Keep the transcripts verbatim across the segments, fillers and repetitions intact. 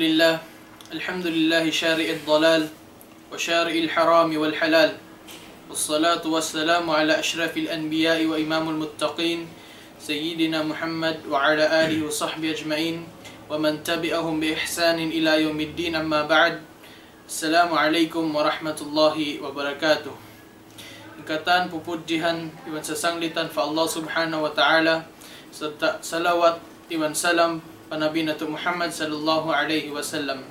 لله. الحمد لله شارع الضلال وشارع الحرام والحلال، والصلاة والسلام على أشرف الأنبياء وإمام المتقين سيدنا محمد وعلى آله وصحبه أجمعين ومن تبعهم بإحسان إلى يوم الدين، أما بعد. السلام عليكم ورحمة الله وبركاته. In katan pupudjihan iban sasanglitan pa Allah Subhanahu wa Ta'ala, sarta' salawat iban salam pa Nabi natu' Muhammad sallallahu alayhi wasallam.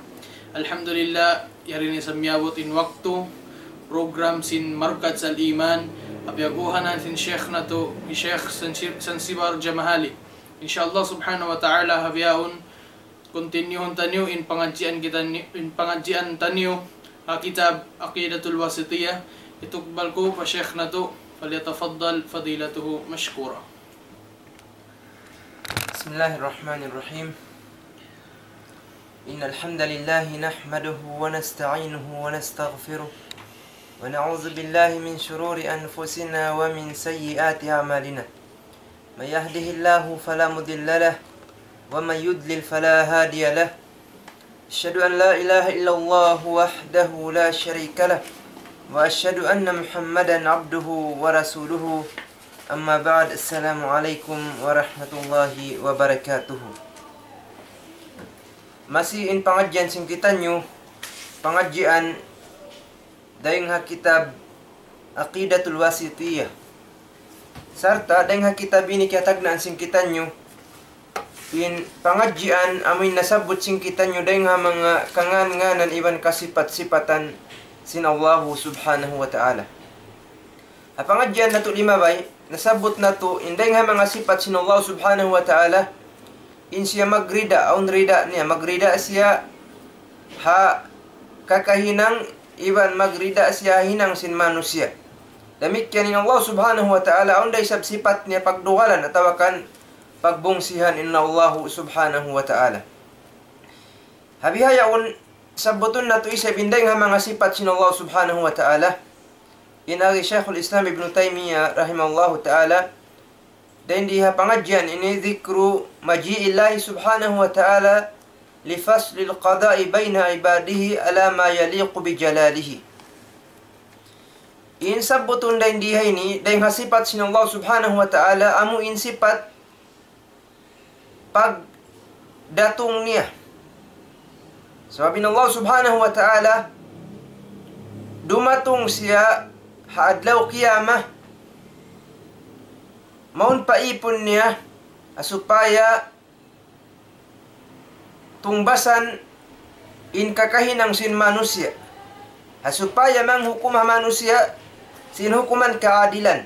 Alhamdulillah, yari na isab miyabut in waktu program sin Markaz Al-Iman, ha piyaguwanan sin Sheikh natu', hi Sheikh Sansi-, Sansibar Jamahali. Insha Allah Subhanahu wa Ta'ala, ha bihaun, continue-hun taniyu in pangadjian kita ni-, in pangadjian taniyu ha kitab Aqidatul Wasitiyah. Itukbal ku pa Sheikh natu', فليتفضل فضيلته مشكورا. بسم الله الرحمن الرحيم. إن الحمد لله نحمده ونستعينه ونستغفره، ونعوذ بالله من شرور أنفسنا ومن سيئات أعمالنا. من يهده الله فلا مضل له، ومن يضلل فلا هادي له. أشهد أن لا إله إلا الله وحده لا شريك له، وأشهد أن محمدا عبده ورسوله. أما بعد، السلام عليكم ورحمة الله وبركاته. Masi in pangadjian sin kitaniyu, pangadjian dayn ha kitab Aqidatul Wasitiyah. Sarta' dayn ha kitab ini kiyatagnaan sin kitaniyu, in pangadjian amuin nasabbut sin kitaniyu dayn ha manga kangan-nganan iban kasipat-sipatan sin Allahu Subhanahu wa Ta'ala. Ha pangadjian natu' limabay, nasabbut natu' in dayn ha manga sipat sin Allah Subhanahu wa Ta'ala, in siya magrida, awn rida niya, magrida siya ha kakahinang iban magrida siya ha hinang sin manusiya'. Damikkiyan in Allah Subhanahu wa Ta'ala, awn da isab sipat niya pagdugalan atawa kan pagbungsihan in Allah Subhanahu wa Ta'ala. Ha bihaun, sabbutun natu' isab in dayn ha manga sipat sin Allah Subhanahu wa Ta'ala. In agi Shaykhul Islam Ibn Taymiyyah rahimahullahu ta'ala, dayn di ha pangadjian ini, ذكر مجيء الله سبحانه وتعالى لفصل القضاء بين عباده على ما يليق بجلاله. In sabbutun dayn di ha ini, dayn ha sipat sin Allah Subhanahu wa Ta'ala, amu in sipat pagdatung niya. Sabab in Allah Subhanahu wa Ta'ala, dumatung siya ha adlaw qiyamah, mawn pa īpun niya, ha supaya tungbasan in kakahinang sin manusiya'. Ha supaya manghukum ha manusiya' sin hukuman kaadilan.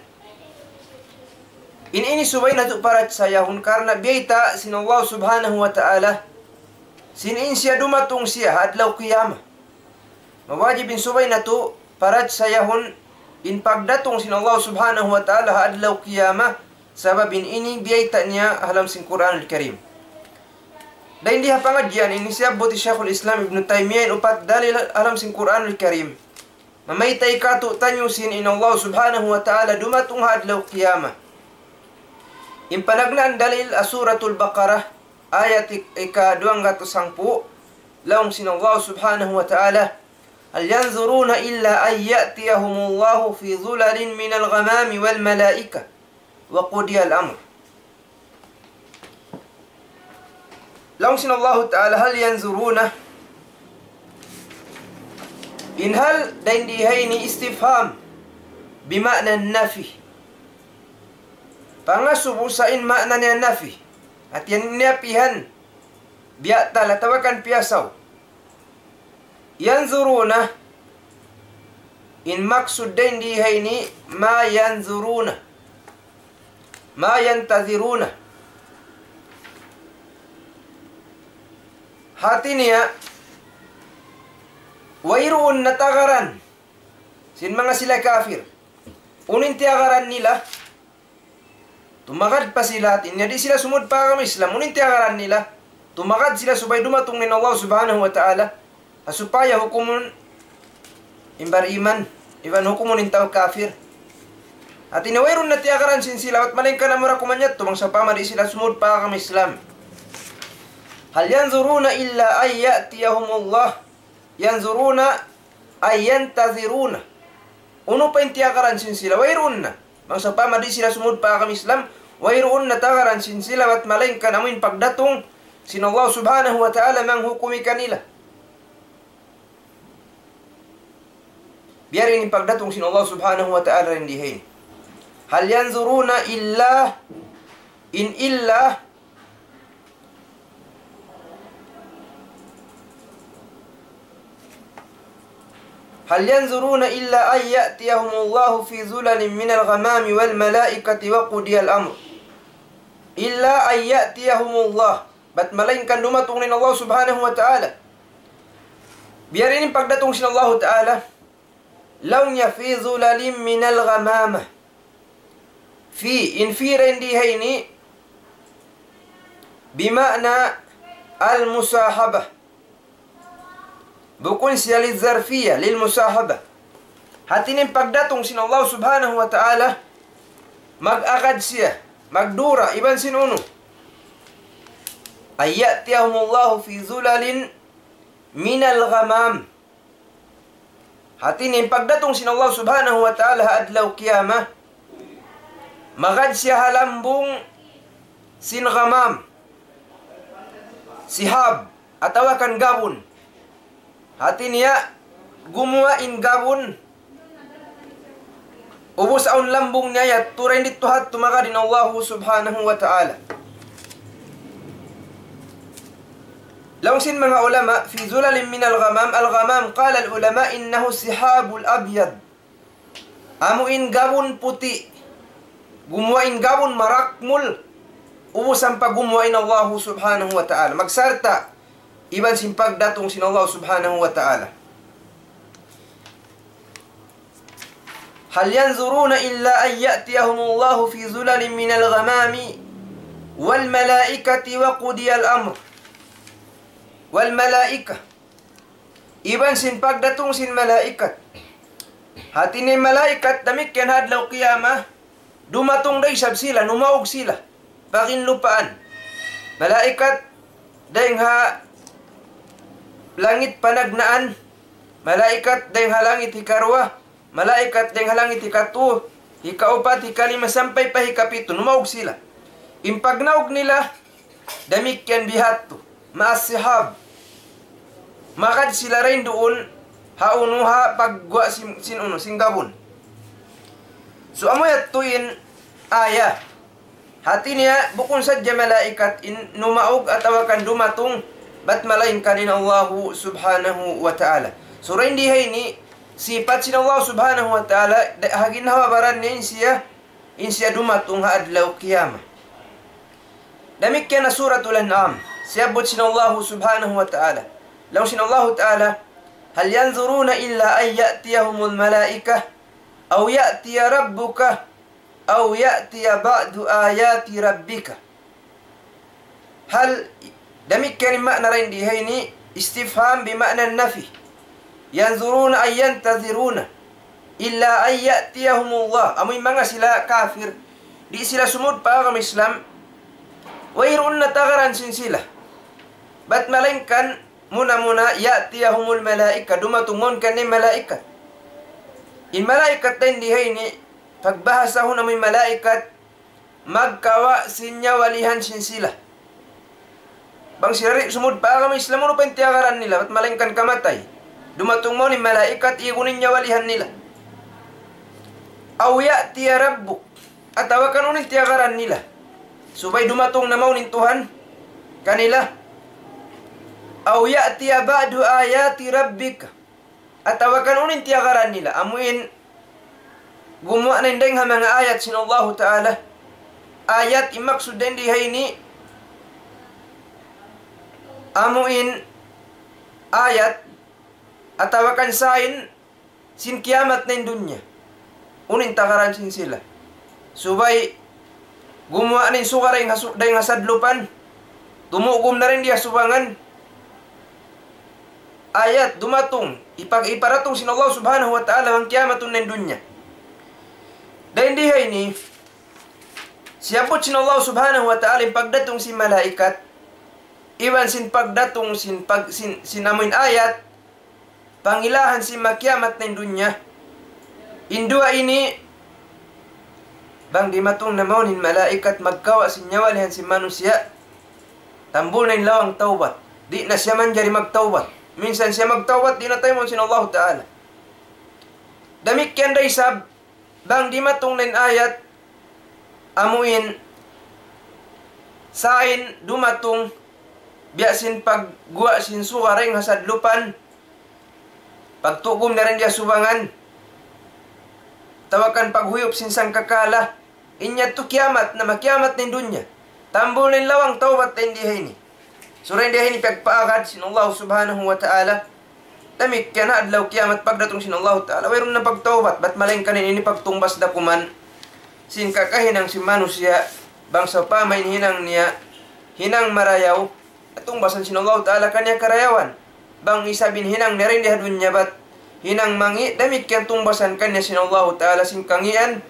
In ini subay natu' parachayahun karna' biyayta' sin Allah Subhanahu wa Ta'ala, sin in siya dumatung siya ha adlaw qiyamah. Mawajib in subay natu' parachayahun in pagdatung sin Allah Subhanahu wa Ta'ala ha adlaw qiyamah, sabab in ini biyayta' niya ha lawm sin Qur'anul Karim. Dayn di ha pangadjian ini siyabbut hi Shaykhul Islam Ibn Taymiyyah in upat dalil ha lawm sin Qur'anul Karim. Mamayta' kātu'niyu sin in Allah Subhanahu wa Ta'ala dumatung ha adlaw qiyamah. In panagnaan dalil ha Suratul Baqarah, ayat ik-, ika duwanggatus hangpu', laung sin Allah Subhanahu wa Ta'ala, هل ينظرون إلا أن يأتيهم الله في ظلل من الغمام والملائكة وقضي الأمر. Laung sin Allahu Ta'ala, هل ينظرون. In hal dayn di ha ini istifham bi ma'na nafi. Pangasubu sa in ma'na niya nafi. Hāti niya pihan, biya' tal atawa kan piyasaw. Yanzuruna, in maksud dayn di ha ini, ma yanzuruna. Ma yantaziruna. Hāti niya, wayruun na tagaran sin manga sila kafir. Unu in tiyagaran nila, tumagad pa sila, hāti niya di' sila sumud pa agama Islam. Unu in tiyagaran nila, tumagad sila subay dumatung in Allah Subhanahu wa Ta'ala, ha supaya hukumun in bariman, iban hukumun in tau kafir. Hāti niya wayruun na tiyagaran sin sila, bat malayngkan amura kuman yadtu, bang sawpama di' sila sumud pa agama Islam. هل ينظرون إلا أن يأتيهم الله، ينظرون أي ينتظرون. Unu pa in tiyagaran sin sila, wayruun na. Bang sawpama di' sila sumud pa agama Islam, wayruun na tagaran sin sila, bat malaingkan amu in pagdatung sin Allah Subhanahu wa Ta'ala manghukumi kanila. Biya' diin in pagdatung sin Allah Subhanahu wa Ta'ala dayn di ha ini. هل ينظرون إلا، in illa, هل ينظرون إلا أن يأتيهم الله في ظلل من الغمام والملائكة وقضي الأمر. إلا أن يأتيهم الله. Bat malaingkan dumatung in Allah Subhanahu wa Ta'ala. Biya' diin in pagdatung sin Allah Ta'ala. Laung niya في ظلل من الغمام. في, in في dayn di ha ini, بمعنى المصاحبة. Bukun siya للظرفية، للمصاحبة. Hati niya in pagdatung sin Allah Subhanahu wa Ta'ala, mag-agad siya, magdura, iban sin unu. أن يأتيهم الله في ظلل من الغمام. Hati niya in pagdatung sin Allah Subhanahu wa Ta'ala ha adlaw qiyamah, magad siya ha lambung sin ghamam, sihab, atawa kan gabun. Hati niya, gumuwa' in gabun, ubus awn lambung niya yadtu, dayn didtu hadtu magad in Allahu Subhanahu wa Ta'ala. Laung sin manga ulama, في ظلل من الغمام، الغمام قال العلماء إنه السحاب الأبيض. Amu in gabun puti', gumuwa' in gabun marakmul, ubus ampa gumuwa' in Allahu Subhanahu wa Ta'ala. Magsarta' iban sin pagdatung sin Allah Subhanahu wa Ta'ala. هل ينظرون إلا أن يأتيهم الله في ظلل من الغمام والملائكة وقضي الأمر. والملائكة. Iban sin pagdatung sin malaikat. Hati niya malaikat damikkiyan ha adlaw qiyamah, dumatung da isab sila, numaug sila. Paginlupaan. Malaikat dayn ha langit panagnaan. Malaikat dayn ha langit hikaruwa. Malaikat dayn ha langit hikatu, hikaupat, hikalima, sampay pa hikapitu. Numaug sila. In pagnaug nila, damikkiyan bihadtu. مع السحاب. Magad sila dayn duun, ha unu, ha pagguwa' sin, sin unu, sin gabun. So, amu yadtu in aya. Hati niya, bukun sadja malaikat in numaug atawa kan dumatung, bat malaingkan in Allahu Subhanahu wa Ta'ala. So, dayn di ha ini, sipat sin Allah Subhanahu wa Ta'ala, da-, ha ginhawa-baran niya in siya, in siya dumatung ha adlaw qiyamah. Damikkiyan ha Suratul An'am, siyabbut sin Allahu Subhanahu wa Ta'ala. Laung sin Allahu Ta'ala, هل ينظرون إلا أن يأتيهم الملائكة أو يأتي ربك أو يأتي بعض آيات ربك. هل, damikkiyan in ma'na dayn di ha ini, istifham bi ma'na nafi. ينظرون أي ينتظرون إلا أن يأتيهم الله. Amu in manga sila kafir, di' sila sumud pa agama Islam, wayruun na tagaran sin sila. Bat malaingkan muna-muna يأتيهم الملائكة, dumatung mawn kanila in malaikat. In malaikat dayn di ha ini, pagbahasahun amu in malaikat, magkawa' sin nyawalihan sin sila. Bang sila di' sumud pa agama Islam, unu pa in tiyagaran nila, bat malaingkan kamatay. Dumatung mawn in malaikat, igun in nyawalihan nila. أو يأتي ربك. Atawa kan unu in tiyagaran nila. Subay dumatung na mawn in Tuhan kanila. أو يأتي بعض آيات ربك. Atawa kan unu in tiyagaran nila. Amu in gumuwa' na in dayng ha manga ayat sin Allahu Ta'ala. Ayat in maksud dayn di ha ini. Amu in ayat atawa kan sign sin kiyamat na in dunya. Unu in tagaran sin sila. Subay gumuwa' na in suga dayn ha su-, dayn ha sadlupan. Tumugum na dayn di ha subangan. Ayat dumatung, ipag-, iparatung sin Allah Subhanahu wa Ta'ala bang kiyamatun na in dunya. Dayn di ha ini, siyabbut sin Allah Subhanahu wa Ta'ala in pagdatung sin malaikat. iban sin pagdatung sin pag-, sin, sin amuin ayat, pangilahan sin makiyamat na in dunya. In duwa ini, bang dimatung na mawn in malaikat magkawa' sin nyawa lihan sin manusiya', tambul na in lawang tawbat. Di' na siya manjari magtawbat. Minsan siya magtawbat, di' na taymaun sin Allahu Ta'ala. Damikkiyan da isab, bang dimatung na in ayat, amuin, sa' in dumatung, biya' sin pagguwa' sin suga dayn ha sadlupan, pagtugum na dayn di ha subangan, atawa kan paghuyup sin sangkakala, in yadtu kiyamat na, makiyamat na in dunya. Tambul na in lawang tawbat dayn di ha ini. Sura in di ha ini piyagpaagad sin Allah Subhanahu wa Ta'ala. Damikkiyan ha adlaw kiyamat pagdatung sin Allah Ta'ala, wayruun na pagtawbat, bat malaingkan in ini pagtungbas da kuman sin kakahinang sin manusiya', bang sawpama in hinang niya, hinang marayaw, tungbasan sin Allah Ta'ala kaniya karayawan. Bang isab in hinang niya dayn di ha dunya bat hinang mangi', damikkiyan tungbasan kaniya sin Allah Ta'ala sin kangian,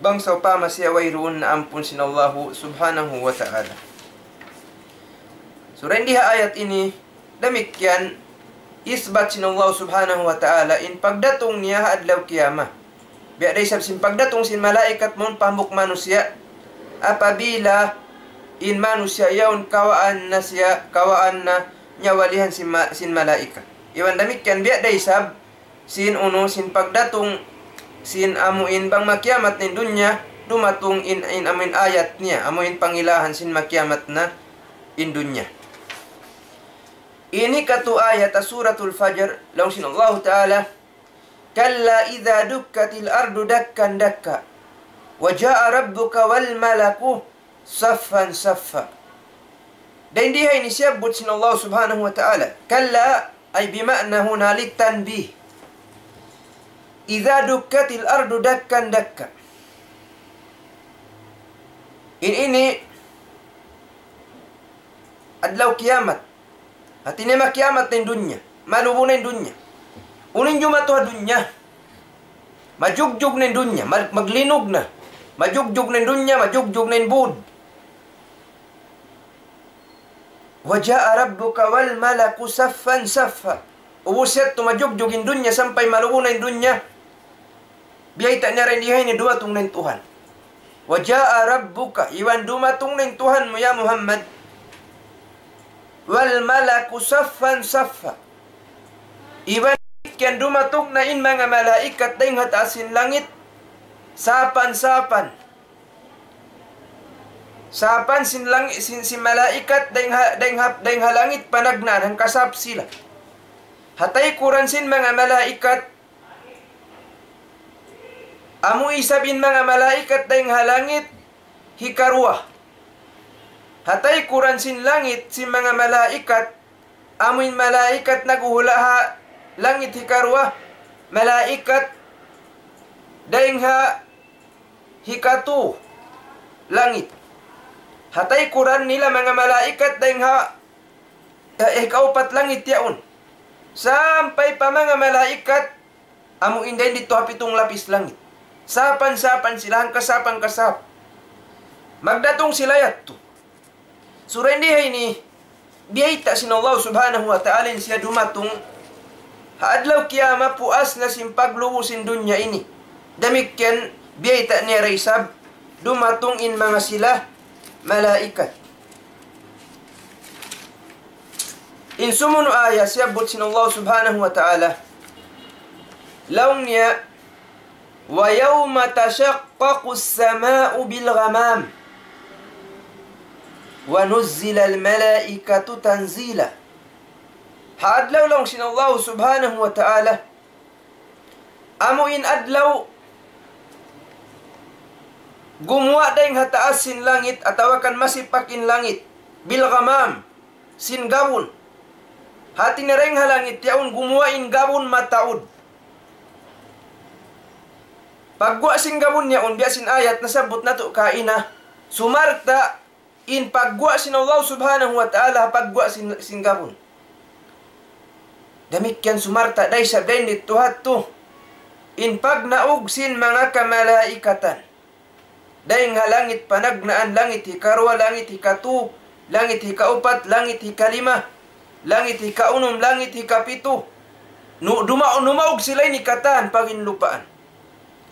bang sawpama siya wayruun na ampun sin Allah Subhanahu wa Ta'ala. Sura in di ha ayat ini, damikkiyan isbat sin Allah Subhanahu wa Ta'ala in pagdatung niya ha adlaw kiyamat. Biya' da isab sin pagdatung sin malaikat mawn pa hambuuk manusiya', apabila in manusiya' yaun kawaan na siya, kawaan na nyawa lihan sin ma-, sin malaikat. Iban damikkiyan biya' da isab sin unu, sin pagdatung sin amuin bang makiyamat na in dunya, dumatung in, in amuin ayat niya, amuin pangilahan sin makiyamat na in dunya. Ini katu ayat Suratul Fajr, laung sin Allah Ta'ala, كلا إذا دكت الأرض دكا دكا وجاء ربك والملك صفا صفا. Dayn di ha ini siyabbut sin Allah Subhanahu wa Ta'ala. كلا أي بمعنى هنا للتنبيه. إذا دكت الأرض دكا دكا. In ini adlaw kiyamat. Hati niya makiyamat na in dunya. Malubu na in dunya. Unu in jumatu ha dunya? Majugjug na in dunya. Mag-, maglinug na. Majugjug na in dunya, majugjug na in būd. وجاء ربك والملك صفا صفا. Ubus yadtu majugjug in dunya sampay malubu na in dunya. Biyayta' niya dayn di ha ini dumatung na in Tuhan. وجاء ربك, iban dumatung na in Tuhan mu ya Muhammad. والملك صفا صفا. Iban kiyan dumatung na in manga malaikat dayn ha taas sin langit, sapan-sapan. Sapan sin langit, sin, sin malaikat dayn ha, dayn ha, dayn ha langit panagnaan, hangkasap sila. Ha taykuran sin manga malaikat, amu isab in manga malaikat dayn ha langit hikaruwa. Ha taykuran sin langit sin manga malaikat, amu in malaikat naghuhula' ha langit hikaruwa, malaikat dayn ha hikatu langit. Ha taykuran nila manga malaikat dayn ha, eh, hikaupat langit yaun. Sampay pa manga malaikat amu in dayn didtu ha pitung lapis langit. Sapan-sapan sila, hangkasap-hangkasap. Magdatung sila yadtu. Sura in di ha ini, biyayta' sin Allah Subhanahu wa Ta'ala in siya dumatung ha adlaw kiyamat, puas na sin paglubu sin dunya ini. Damikkiyan biyayta' niya da isab dumatung in manga sila malaikat. In sumunu' ayat siyabbut sin Allah Subhanahu wa Ta'ala, laung niya, ويوم تشقق السماء بالغمام ونزل الملائكة تنزيلا. Ha adlaw laung sin Allah Subhanahu wa Ta'ala, amu in adlaw gumuwa' dayn ha taas sin langit, atawa kan masipak in langit, بالغمام, sin gabun. Hati niya dayn ha langit yaun gumuwa' in gabun mataud. Pagguwa' sin gabun yaun, biya' sin ayat nasabbut natu' kaina, sumarta' in pagguwa' sin Allah Subhanahu wa Ta'ala, pagguwa' sin, sin gabun. Damikkiyan sumarta' da isab dayn didtu ha yadtu in pagnaug sin manga kamalaikatan. Dayn ha langit panagnaan, langit hikaruwa, langit hikatu, langit hikaupat, langit hikalima, langit hikaunum, langit hikapitu. Nu-, duma-, numaug sila ini katan pa ginlupaan.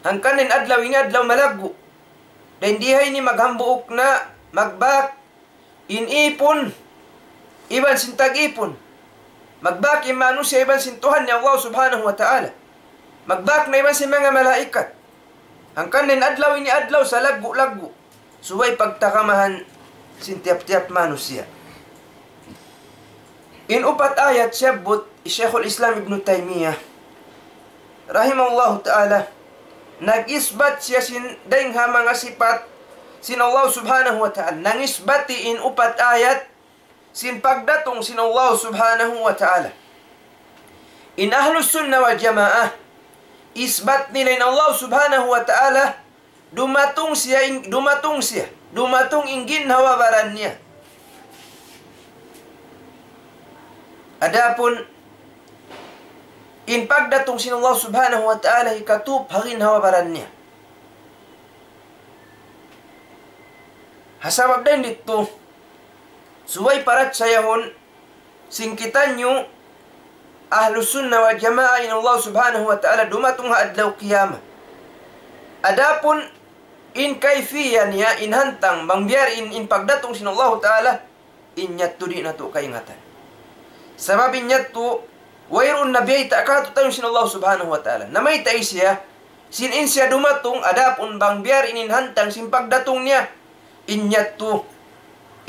Hangkan in adlaw ini adlaw malaggu'. Dayn diha ini maghambuuk na, magbak in ipun iban sin tag-ipun. Magbak in manusiya' iban sin Tuhan niya Allah Subhanahu wa Ta'ala. Magbak na iban sin manga malaikat. Hangkan in adlaw ini adlaw salaggu'-laggu'. Subay pagtakamahan sin tiyap-tiyap manusiya'. In upat ayat siyabbut hi Shaykhul Islam Ibn Taymiyyah, rahimahullahu ta'ala, nag-isbat siya sin dayng ha manga sipat sin Allah Subhanahu wa Ta'ala. Nangisbati in upat ayat sin pagdatung sin Allah Subhanahu wa Ta'ala. In Ahlus Sunnah wal Jamaah, isbat nila in Allah Subhanahu wa Ta'ala, dumatung siya in, dumatung siya, dumatung in ginhawa-baran niya. Adapun in pagdatung sin Allah Subhanahu wa Ta'ala hikatup ha ginhawa-baran niya. Ha sabab dayn didtu, subay parachayahun sin kitaniyu Ahlus Sunnah wal Jamaah in Allah Subhanahu wa Ta'ala dumatung ha adlaw qiyamah. Adapun in kayfiyya niya, in hantang bang biya' diin in pagdatung sin Allah Ta'ala, in yadtu di' natu' kaingatan. Sabab in yadtu, wayruun na biyayta' kātu'niyu sin Allah Subhanahu wa Ta'ala. Namayta' siya, sin in siya dumatung, adapun bang biya' diin in hantang sin pagdatung niya, in yadtu,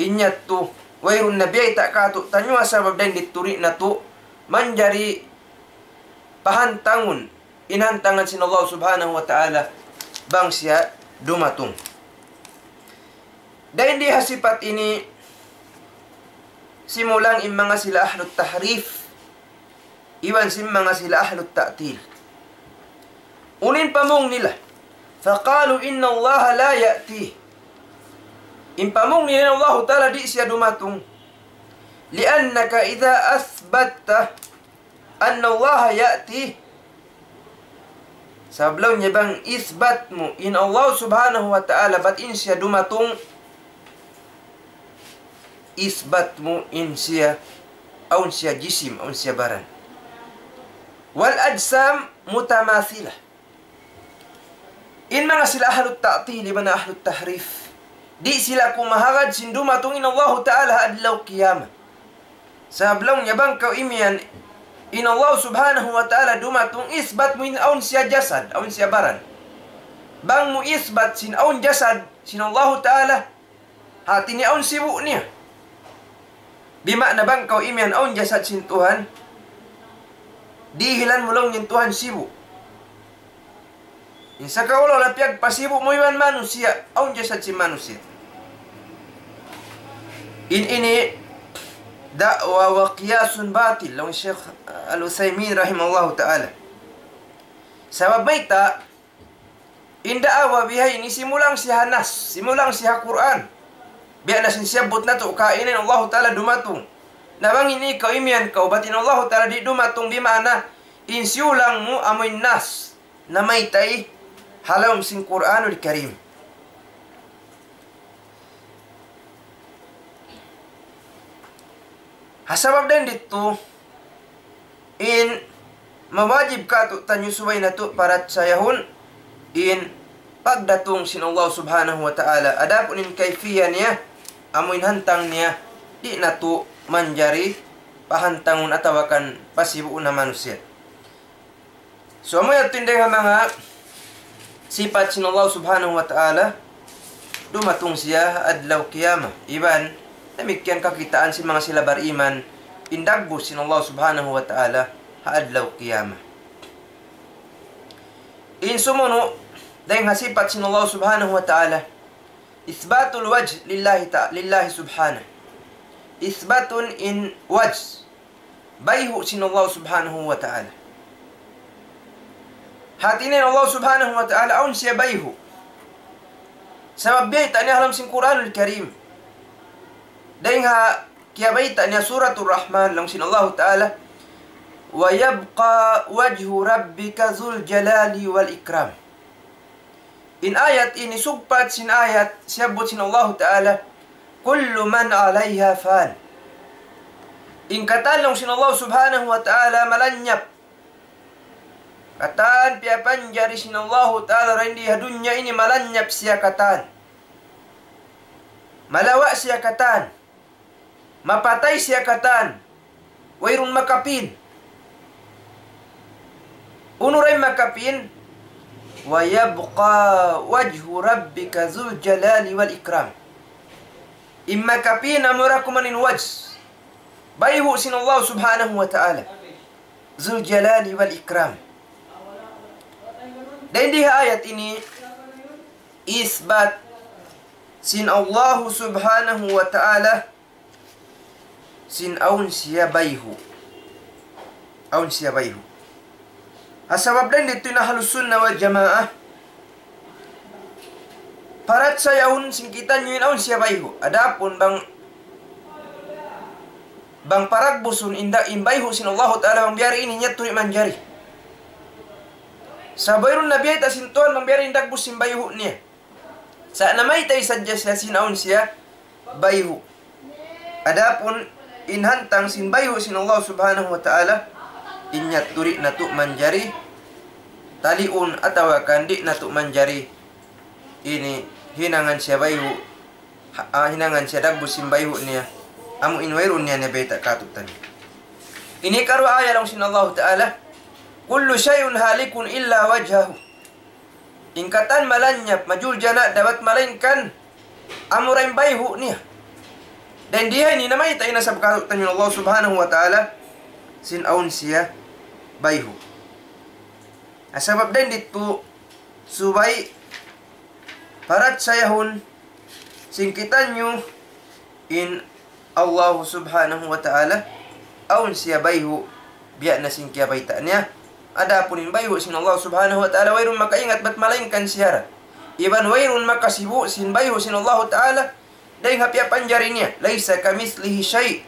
in yadtu, wayruun na biyayta' kātu'niyu, sabab dayn didtu di' natu' manjari pahantangun in hantangan sin Allah Subhanahu wa Ta'ala bang siya dumatung. Dayn di ha sipat ini, simulang in manga sila ahlut tahrif, iban sin manga sila ahlut ta'til. Unu in pamung nila? فقالوا إن الله لا يأتي. In pamung nila, in Allahu Ta'ala di' siya dumatung. لأنك إذا أثبتت أن الله يأتي. Sabab laung niya bang isbat mu in Allah Subhanahu wa Ta'ala bat in siya dumatung, isbat mu in siya, awn siya jisim, awn siya baran. والأجسام متماثلة. In manga sila ahlut ta'til iban ahlut tahrif, di' sila kumahagad sin dumatung in Allahu Ta'ala ha adlaw qiyamah. Sabab laung niya bang kaw imiyan in Allah Subhanahu wa Ta'ala dumatung, isbat mu in awn siya jasad, awn siya baran. Bang mu isbat sin awn jasad sin Allahu Ta'ala, hati niya awn sibu' niya. Bima'na bang kaw imiyan awn jasad sin Tuhan, dihilan mu laung niya in Tuhan sibu'. In sakaula-ula piyagpasibu' mu iban manusiya', awn jasad sin manusiya'. In ini da'wa wa qiyasun batil, laung Shaykh Al-Uthaymin rahimahullahu ta'ala. Sabab mayta', in da'wa bihaini simulang siya ha nas, simulang siya ha Qur'an. Biya' na sin siyabbut natu' kaina in Allahu Ta'ala dumatung. Na bang ini kaw imiyan kaw, bat in Allahu Ta'ala di' dumatung, bima'na in siyulang mu amu in nas, namayta' ha lawm sin Qur'anul Karim. Ha sabab dayn didtu, in mawajib kātu'niyu subay natu' parachayahun in pagdatung sin Allah Subhanahu wa Ta'ala. Adapun in kayfiyya niya, amu in hantang niya, di' natu' manjari pahantangun atawa kan pasibuun ha manusiya'. So, amu yadtu in dayng ha manga sipat sin Allah Subhanahu wa Ta'ala, dumatung siya ha adlaw qiyamah. Iban damikkiyan kakitaan sin manga sila bariman, in dagbus sin Allah Subhanahu wa Ta'ala ha adlaw qiyamah. In sumunu', dayng ha sipat sin Allah Subhanahu wa Ta'ala, إثبات الوجه لله تع-، لله سبحانه. Isbatun in wajh, bayhu' sin Allah Subhanahu wa Ta'ala. Hati niya in Allah Subhanahu wa Ta'ala awn siya bayhu'. Sabab biyayta' niya ha lawm sin Qur'anul Karim. Dayng ha kiyabayta' niya Suratul Rahman, laung sin Allahu Ta'ala, ويبقى وجه ربك ذو الجلال والإكرام. In ayat ini sugpat sin ayat siyabbut sin Allahu Ta'ala, كل من عليها فان. In katan laung sin Allah subhanahu wa ta'ala malanyap. Katan piyapanjari sin Allahu ta'ala dayn di ha dunya ini malanyap siya katan. Malawa' siya katan. Mapatay siya katan. Wayruun makapin. Unu ra in makapin? ويبقى وجه ربك ذو الجلال والإكرام. In makapin amura kuman in wajh. Bayhu' sin Allah subhanahu wa ta'ala. ذو الجلال والإكرام. Dayn di ha ayat ini, isbat sin Allah subhanahu wa ta'ala sin awn siya bayhu'. Awn siya bayhu'. Ha sabab dayn didtu in Ahlus Sunnah wal Jamaah, parachayahun sin kitaniyu in awn siya bayhu'. Adapun bang, bang paragbusun in da-, in bayhu' sin Allahu ta'ala bang biya' ini niya tuud manjari. Sa' wayruun na biyayta' sin Tuhan bang biya' ini dagbus sin bayhu' niya. Sa' namayta' sadja siya sin awn siya bayhu'. Adapun in hantang sin bayhu' sin Allah subhanahu wa ta'ala, in niya tuud di' natu' manjari taliun atawa kan di' natu' manjari ini hinangan siya bayhu', ha-, ah, hinangan siya dagbus sin bayhu' niya, amu in wayruun niya nabiyayta' kātu'niyu. Ini karuwa ayat laung sin Allah ta'ala, كل شيء هالك إلا وجهه. In katan malanyap, majul jana' dapat malaingkan amura in bayhu' niya. Dayn di ha ini namayta' in sabab kātu'niyu Allah subhanahu wa ta'ala sin awn siya bayhu'. Ha sabab dayn didtu subay parachayahun sin kitaniyu in Allah subhanahu wa ta'ala awn siya bayhu' biya' na sin kiyabayta' niya. Adapun in bayhu' sin Allah subhanahu wa ta'ala wayruun makaingat bat malaingkan siya ra. Iban wayruun makasibu' sin bayhu' sin Allah ta'ala dayn ha piyapanjari niya. ليس كمثله شيء.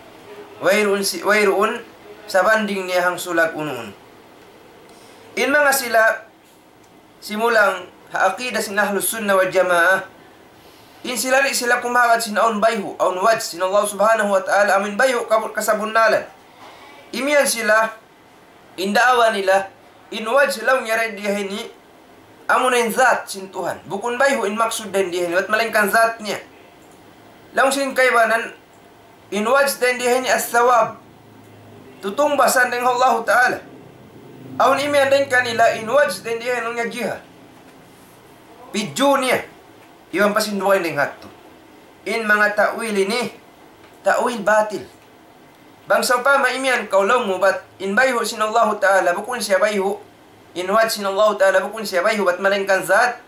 Wayruun si-, wayruun sabanding niya hangsulag unu-unu. In manga sila simulang ha aqidah sin Ahlus Sunnah wal Jamaah, in sila di' sila kumahagad sin awn bayhu', awn wajh sin Allah subhanahu wa ta'ala, amu in bayhu' kabut kasabunnalan. Imiyan sila, in da'wa nila, in wajh laung niya dayn di ha ini, amuna in zat sin Tuhan. Bukun bayhu' in maksud dayn di ha ini, bat malaingkan zat niya. Laung sin kaibanan, in wajh dayn di ha ini as-sawab. Tutungbasan dayn ha Allahu ta'ala. Awn imiyan dayn kanila in wajh dayn di ha ini laung niya jiha. Pidju niya. Iban pa sin dugaing dayn ha yadtu. In manga ta'wil ini, ta'wil batil. Bang sawpama imiyan kaw laung mu bat in bayhu' sin Allahu ta'ala bukun siya bayhu', in wajh sin Allahu ta'ala bukun siya bayhu' bat malaingkan zat.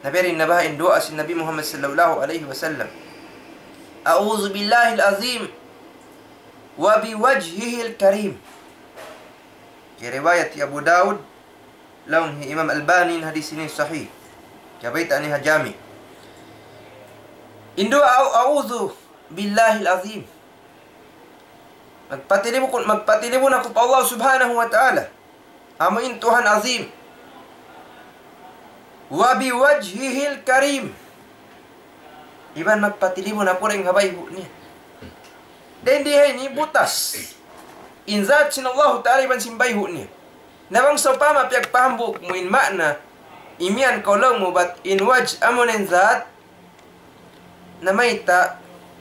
Nabiyarin na baha' in duwaa sin Nabi Muhammad sallallahu alayhi wasallam. أعوذ بالله العظيم وبوجهه الكريم. Riwayat Abu Dawud, laung hi Imam Albani in hadis ini sahih. Kiyabayta' niya ha Jami'. In duwaa, أعوذ بالله العظيم. Magpatilibun, magpatilibun aku pa Allah subhanahu wa ta'ala. Amu in Tuhan azim. وبوجهه الكريم. Iban magpatilibun aku dayn ha bayhu' niya. Dayn di ha ini butas in zat sin Allahu ta'ala iban sin bayhu' niya. Na bang sawpama piyagpahambuuk mu in ma'na, imiyan kaw laung mu bat in wajh amuna in zat, namayta'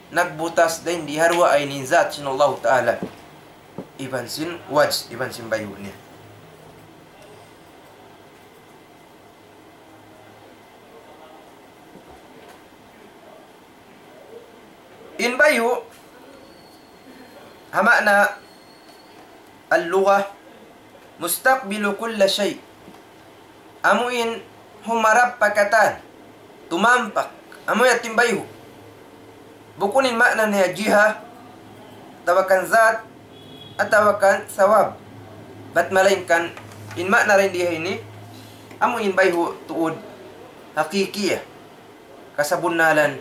nagbutas dayn di ha duwaa ini in zat sin Allahu ta'ala iban sin wajh, iban sin bayhu' niya. In bayhu', ha ma'na al-lugha, مستقبل كل شيء. Amu in humarap pa katan, tumampak, amu yadtu in bayhu'. Bukun in ma'na niya jiha, atawa kan zat, atawa kan sawab. Bat malaingkan in ma'na dayn di ha ini, amu in bayhu' tuud, haqiqiyah, kasabunnalan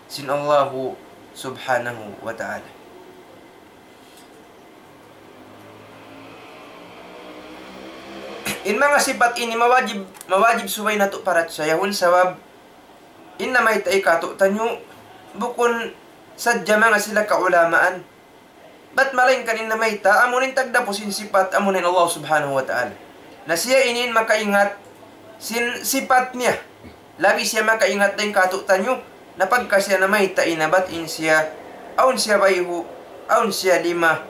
sin Allahu subhanahu wa ta'ala. In manga sipat ini mawajib, mawajib subay natu' parachayahun sabab in namayta' katu'taniyu, bukun sadja manga sila kaulamaan. Bat malaingkan in namayta', amu in tagdapu sin sipat, amu in Allah Subhanahu wa Ta'ala. Na siya ini in makaingat sin sipat niya. Labi siya makaingat dayn katu'taniyu, na pagka siya namayta' na bat in siya, awn siya bayhu', awn siya lima,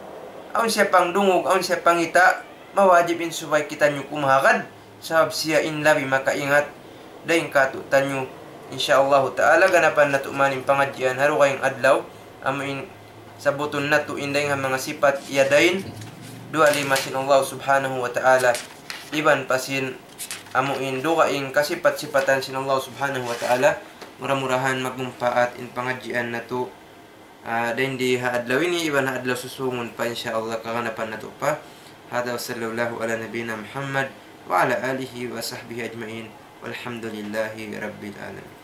awn siya pangdungug, awn siya pangita', mawajib in subay kitaniyu kumahagad, sabab siya in labi makaingat dayn katu'taniyu. Insya Allahu Ta'ala, ganapan natu' man in pangadjian ha dugaing adlaw, amu in sabbutun natu' in dayn ha manga sipat yadayn, duwa lima sin Allah Subhanahu wa Ta'ala, iban pa sin amu in dugaing kasipat-sipatan sin Allah Subhanahu wa Ta'ala. Mura-murahan magmumpaat in pangadjian natu', ah, dayn di ha adlaw ini, iban ha adlaw susungun pa, insya Allah, kaganapan natu' pa. هذا وصلى الله على نبينا محمد وعلى آله وصحبه أجمعين. والحمد لله رب العالمين.